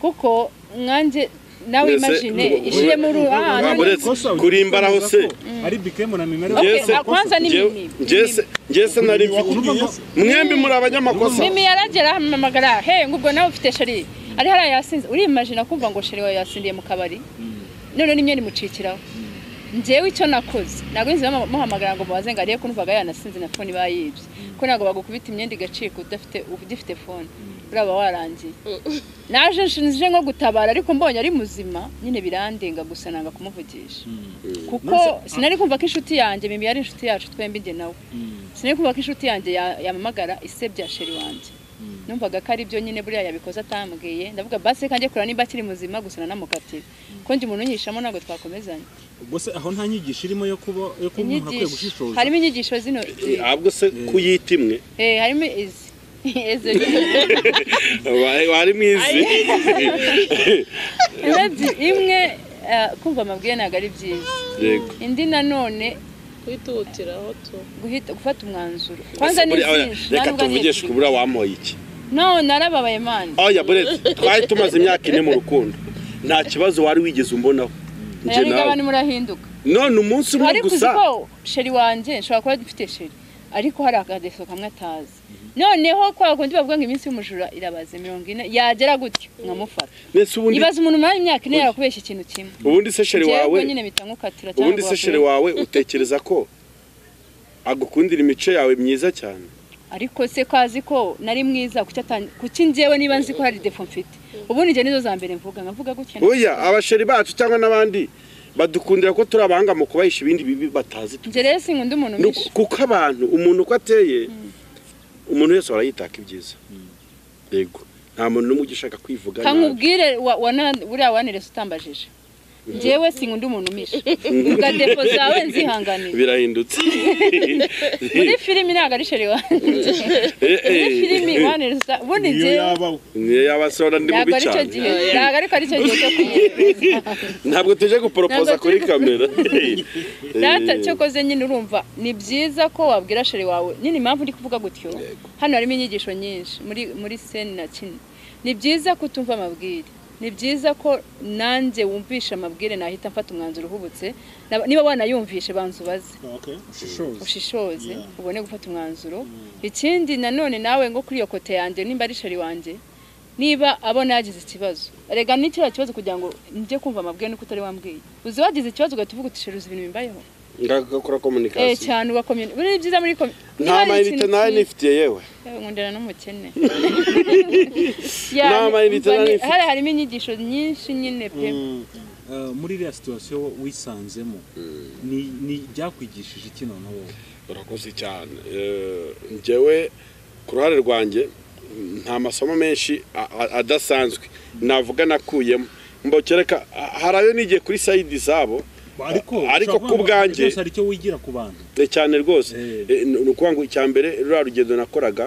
kuko nkanjye nawe Mbese, imagine ishiremo uru none- uretse kurimba aho se. Ari BKM na Mimi. Okay, Njye se- kwanza ni Mimi. Njye se nari mfite, mwembi muri abanyamakosa. Mimi yaragera ahamagara he ngo ubwo nawe ufite sheri ari hariya yasinze, urimagina kumva ngo sheri wawe yasindiye mu kabari, none n'imyenda imucikiraho. Njyewe icyo nakoze, ntabwo nzi muhamagara ngo mubaze ngo ariye, ko numvaga yanasinze na phone bayibye, ko ntabwo bagukubita imyenda igacika udafite ugifite phone, uraba warangiye. Naje nje nko gutabara, ariko mbonye ari muzima nyine birandenga, gusa nanga kumuvugisha kuko sinari kumva ko inshuti yanjye Mimi yari inshuti yacu twembi njye nawe, sinari kumva ko inshuti yanjye yamamagara isebya sheri wanjye. Numvaga ko ari byo nyine, buriya yabikoze atambwiye. Ndavuga basi reka njye kureba nimba akiri muzima, gusa nanamukatira ko njye umuntu unyishamo ntabwo twakomezanya. Ubwo se aho nta nyigisho irimo yo kuba umuntu akwiye Inyigisho gushishoza? harimo inyigisho zino. Ahubwo se kuyita imwe? Harimo izi izi Harimo izi. Urebye imwe, kumva amabwire ntabwo ari byiza. Yego. Indi nanone Kwihutiraho tu. Guhita gufata umwanzuro kwanza ni byinshi. Reka Nta nubwo ari tuvugishe ebyiri. Kubura wamuhoye iki? No, narababaye mani. Oya, buretse twari tumaze imyaka 4 mu rukundo, nta kibazo wari wigeze umbonaho njye Erega nawe. abantu murahinduka. None umunsi umwe Ariko uzi gusa. ko sheri wanjye nshobora kuba mfite sheri, ariko hari akadeso kamwe atazi, noneho kwa kundi bavuga ngo iminsi y'umujura irabaze 40, yagera gutyo nkamufata. Ndetse ubundi Ibaze umuntu umara imyaka 4 yarakubeshya ikintu kimwe. Ubundi se sheri Njyewe wawe ubwo nyine mpita nkukatira cyangwa ubundi ngo se sheri bakure. wawe utekereza ko agukundira imico yawe myiza cyane? Ariko se ko azi ko nari mwiza, kuki njyewe niba nzi ko hari defo mfite, ubundi njye nizo za mbere mvuga, nkavuga gutya. Oya, abasheri bacu cyangwa n'abandi badukundira ko turi abahanga mu kubahisha ibindi bibi batazi. Njye rero sinkunda umuntu mwishe. Kuko abantu, umuntu uko ateye, umuntu wese arayitaka ibyiza. Yego, nta muntu n'umwe ugishaka kwivuga nabi. Kankubwire buriya wanerese utambajije, njyewe sinkunda umuntu umisha. Vuga defo zawe nzihanganire. Birahindutse. Muri filimi ntabwo ari sheri wanjye, muri filimi wanerese ubundi Niyo njyewe yaba Niyo yaba sora ndi ntabwo mubi ari cyo cyane. gihe, ntabwo ariko ari cyo gihe cyo kunyereza. Ntabwo tuje guporopoza Ntabwo kuri turi kamera. Data cyokoze nyine urumva ni byiza ko wabwira sheri wawe nyine impamvu ndi kuvuga gutyo. Hano harimo inyigisho nyinshi muri seni na kine. Ni byiza kutumva amabwire, ni byiza ko nanjye wumvisha amabwire nahita mfata umwanzuro uhubutse. Niba wanayumvishe banza ubaze. Okay. Ushishoze. Ushishoze, Yeah. ubone gufata umwanzuro. Ikindi nanone nawe ngo kuri iyo kote yanjye, nimba ari sheri wanjye, niba abona yagize ikibazo, erega ni kiriya kibazo kugira ngo njye kumva amabwire nuko utari wambwiye. Uzi wagize ikibazo ugahita uvuga uti sheri uzi ibintu bimbayeho. Ngakora communication. Cyane ugakomye. Buriya ibyiza muri Nta niba ari mayinite ikintu nawe cyiza- nifitiye yewe. Yewe, nkundana n'umukene. Nta mayinite Umva nari mfite. Hariya harimo inyigisho nyinshi nyine pe. Muri iriya situation wisanzemo ni byakwigishije iki noneho wowe? Urakoze cyane. Njyewe ku ruhare rwanjye nta masomo menshi adasanzwe navuga nakuyemo, mbokereka hari ayo nigiye kuri sayidi zabo. Ariko Ariko ushobora ku kuvuga ngo bwanjye- byose hari icyo wigira ku bantu. Cyane rwose. Ni ukuvuga ngo icya mbere, ruriya rugendo nakoraga,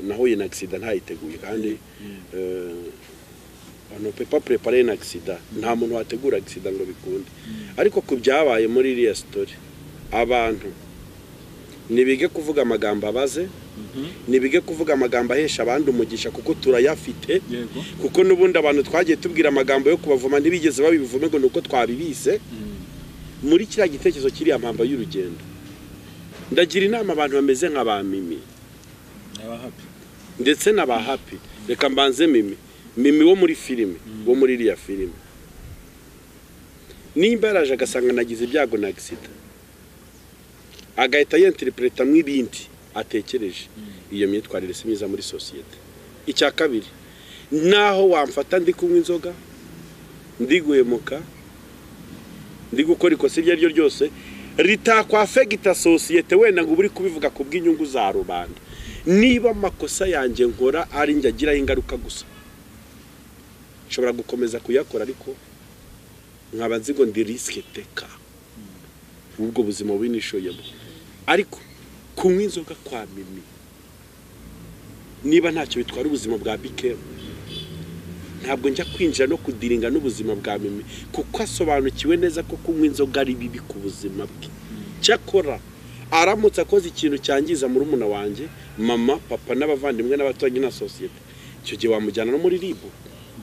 nahuye na accident ntayiteguye, kandi on ne peut pas préparer une accident, nta muntu wategura accident ngo bikunde. Ariko ku byabaye muri iriya story, abantu nibige kuvuga amagambo abaze, nibige kuvuga amagambo ahesha abandi umugisha, kuko turayafite. Kuko n'ubundi abantu twagiye tubwira amagambo yo kubavuma ntibigeze babivume ngo nuko twabibise. Muri kiriya gitekerezo kiriya mpamba y'urugendo, ndagira inama abantu bameze nka ba Mimi Aba Happy. ndetse na ba Happy. Reka mbanze Mimi, Mimi wo muri filime, wo muri iriya filime, nimba yaraje agasanga nagize ibyago na accident, agahita yinterpretamwo ibindi atekereje, iyo myitwarire si myiza muri sosiyete. Icya kabiri, Naho wamfata ndi kunywa inzoga, ndi guhemuka, ndi gukora ikosa iryo ari ryo ryose ritakwafegita sosiyete, wenda ngo uri kubivuga ku bw'inyungu za rubanda, niba amakosa yanjye nkora ari njye agiraho ingaruka gusa, nshobora gukomeza kuyakora ariko nkaba nzi ngo ndi risike teka ubwo buzima bubi nishoyemo. Ariko kunywa inzoga kwa Mimi niba ntacyo bitwara ubuzima bwa Bikem, ntabwo njya kwinjira no kudiringa n'ubuzima bwa Mimi, kuko asobanukiwe neza ko kunywa inzoga ari bibi ku buzima bwe. Cyakora aramutse akoze ikintu cyangiza murumuna wanjye, mama, papa n'abavandimwe n'abaturanyi na sosiyete, icyo gihe wamujyana no muri RIB,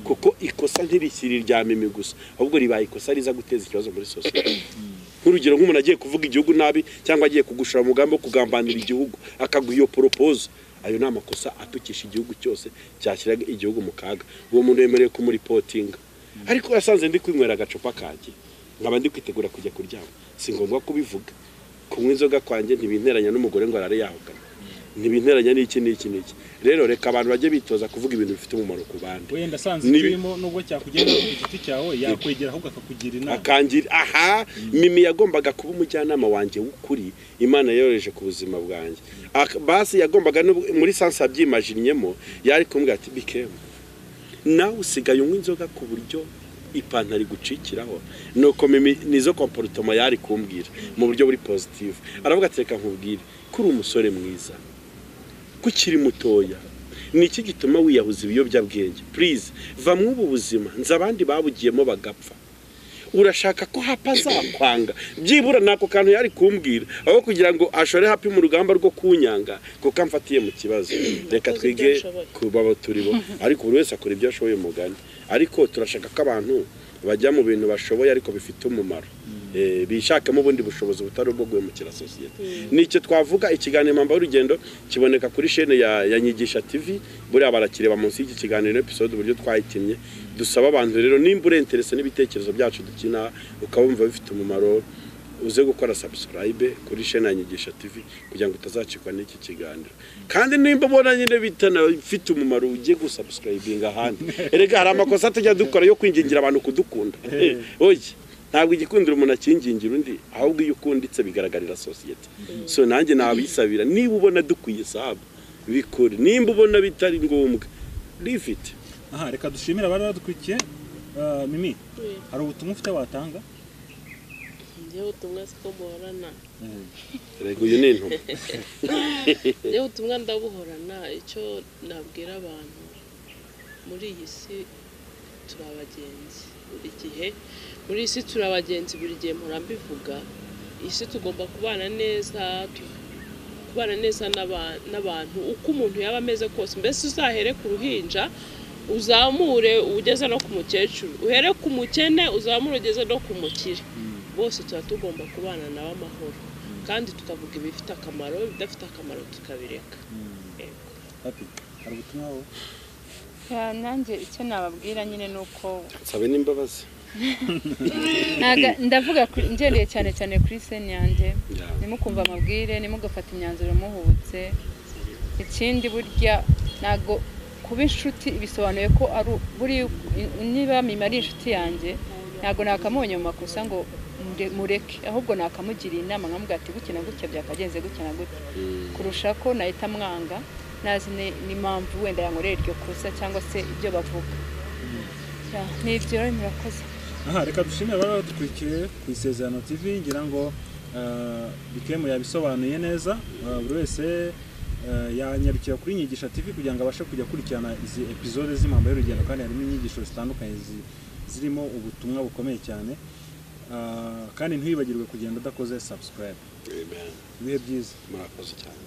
kuko ikosa ntirikiri irya Mimi gusa, ahubwo ribaye ikosa riza guteza ikibazo muri sosiyete. Nk'urugero nk'umuntu agiye kuvuga igihugu nabi, cyangwa agiye kugushora mu mugambi wo kugambanira igihugu, akaguha iyo propose, ayo ni amakosa atukisha igihugu cyose, cyashyira igihugu mu kaga. Uwo muntu yemerewe kumuripotinga. Ariko yasanze ndi kwinywera agacupa kanjye, nkaba ndi kwitegura kujya kuryama, si ngombwa kubivuga. Kunywa inzoga kwanjye ntibinteranya n'umugore ngo arare yahukana, ntibinteranya n'iki n'iki n'iki. Rero reka abantu bajye bitoza kuvuga ibintu bifite umumaro ku bandi. Wenda asanze kirimo nubwo cyakugenda ku giti cyawe, yakwegera ahubwo akakugira inama, akangira. Aha Mimi yagombaga kuba umujyanama wanjye w'ukuri Imana yoroheje ku buzima bwanjye. Basi yagombaga muri sansa abyimajinyemo, yari kumbwira ati Bikem, nawe usigaye unywa inzoga ku buryo ipantaro igucikiraho. Nuko Mimi nizo comportement yari kumbwira mu buryo buri positive. Aravuga ati reka nkubwire ko uri umusore mwiza, ko ukiri mutoya, niki gituma wiyahuza ibiyobyabwenge? Please va mu ubu buzima, nzi abandi babugiyemo bagapfa. Urashaka ko Happy azakwanga? Byibura nako kantu yari kumbwira, aho kugira ngo ashore Happy mu rugamba rwo kunyanga kuko amfatiye mu kibazo. Reka twige kuba abo turi bo, ariko buri wese akora ibyo ashoboye mugani. Ariko turashaka ko abantu bajya mu bintu bashoboye ariko bifite umumaro, bishakamo ubundi bushobozi butari ubwo guhemukira sosiyete. Nicyo twavuga. Ikiganiro Impamba y'Urugendo kiboneka kuri chaîne ya Nyigisha TV, buriya barakireba munsi y'iki kiganiro episode uburyo twayikinnye. Dusaba abantu rero nimba uri intéressé n'ibitekerezo byacu dukina ukabumva bifite umumaro, uze gukora subscribe kuri chaîne ya Nyigisha TV kugira ngo utazacikwa n'iki kiganiro. Kandi nimba ubona nyine bitanafite umumaro, ugiye gusubscribinga ahandi. Erega hari amakosa tujya dukora yo kwingingira abantu kudukunda. Oye, ntabwo igikundira umuntu akingingira undi, ahubwo iyo ukunditse bigaragarira sosiyete. So nanjye nabisabira, niba ubona dukwiye sub, bikore, nimba ubona bitari ngombwa, leave it. Aha reka dushimire abari badukurikiye. Mimi, hari ubutumwa ufite watanga? Njyewe ubutumwa siko muhorana. Rego uyu ni intumwa. Njyewe ubutumwa ndabuhorana. Icyo nabwira abantu muri iyi si, turi abagenzi buri gihe. Muri iyi si turi abagenzi buri gihe, mpora mbivuga. Iyi si tugomba kubana neza, kubana neza n'abantu uko umuntu yaba ameze kose. Mbese uzahere ku ruhinja uzamure ugeze no ku mukecuru, uhere ku mukene uzamure ugeze no ku mukire, bose tuba tugomba kubana nabo amahoro, kandi tukavuga ibifite akamaro, ibidafite akamaro tukabireka. Yego. Happy, hari ubutumwa wowe? Ya, nanjye icyo nababwira nyine ni uko Nsabe n'imbabazi. Ndavuga ngendeye cyane cyane kuri seni yanjye, nimukumva amabwire, nimugafata imyanzuro muhubutse. Ikindi burya ntago kuba inshuti bisobanuye ko ari buri niba Mimi ari inshuti yanjye, ntago nakamubonye mu makosa ngo mureke, ahubwo nakamugiriye inama nkamubwira ati gutya na gutya byakagenze gutya na gutya, kurusha ko nahita mwanga nazi n'impamvu wenda yankoreye iryo kosa cyangwa se ibyo bavuga. Ya, ni ibyo rero, murakoze. Aha reka dushimire abari badukurikiye ku Isezerano TV. Ngira ngo Bikemu yabisobanuye neza. Buri wese yanyarukira kuri Nyigisha TV kugira ngo abashe kujya akurikirana izi episode z'Impamba y'Urugendo, kandi harimo inyigisho zitandukanye zirimo ubutumwa bukomeye cyane. Kandi ntiwibagirwe kugenda udakoze subscribe. Amen. Ibihe byiza. Murakoze cyane.